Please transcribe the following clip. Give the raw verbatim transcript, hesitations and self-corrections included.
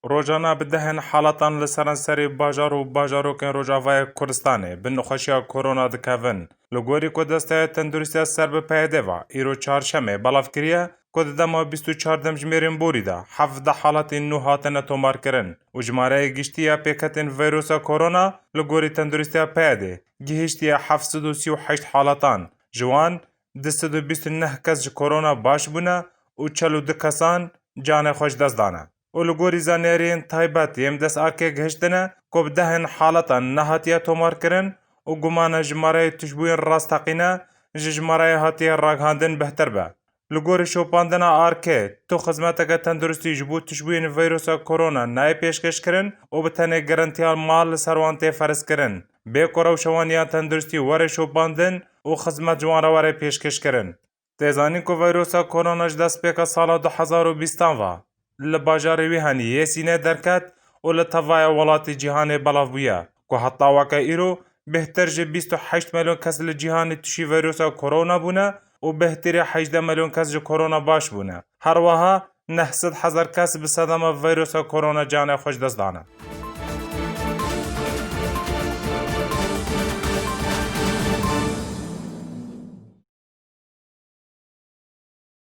Rojana bi dehên halatan li seranserê bajar û bajarokên Rojavayê Kurdistanê bi nexweşiya korona dikevin. Li gorî ku Desteya Tenduristiya ser bi P Y D ve, îro çarşemê belav kiriye ku di dema bîst û çar demjimêrên borî de hevdeh halatên nû hatine tomarkirin û jimareyê giştî ya pêketên veyrosa korona li gorî Tenduristiya P Y D gihiştiye heft sed û sî û heşt halatan. Ji wan du sed û bîst û neh kes ji korona baş bûne û çel û du kesan canê xwe ji dest dane. Û li gorî zaniyariyên taybet yên bi dest arkê gihiştine ku bi dehên halatan nehatiye tomarkirin û gumane jimareyê tişbûyên rasteqîne ji jimareyê hatiye ragihandin bihtir be. Li gorî şopandina arkê, tu xizmeteke tenduristî ji bo tişbûyên veyrosa korona nayê pêşkêşkirin û bi tenê garantiya mal li ser wan tê ferizkirin, bê ku rewşa wan ya tenduristî were şopandin û xizmet ji wan re were pêşkêşkirin. Tê zanîn ku veyrosa korona ji destpêka sala du hezar û bîstan ve li bajarê Wîhanî yê Sînê derket û li tevaya welatê cîhanê belav bûye, ku heta weke îro bêhtir ji bîst û heşt milyon kes li cîhanê tişî veyrosa korona bûne û bêhtirî hejdeh milyon kes ji korona baş bûne. Her wiha neh sed hezar kes bi sedema veyrosa korona canê xwe ji dest dane.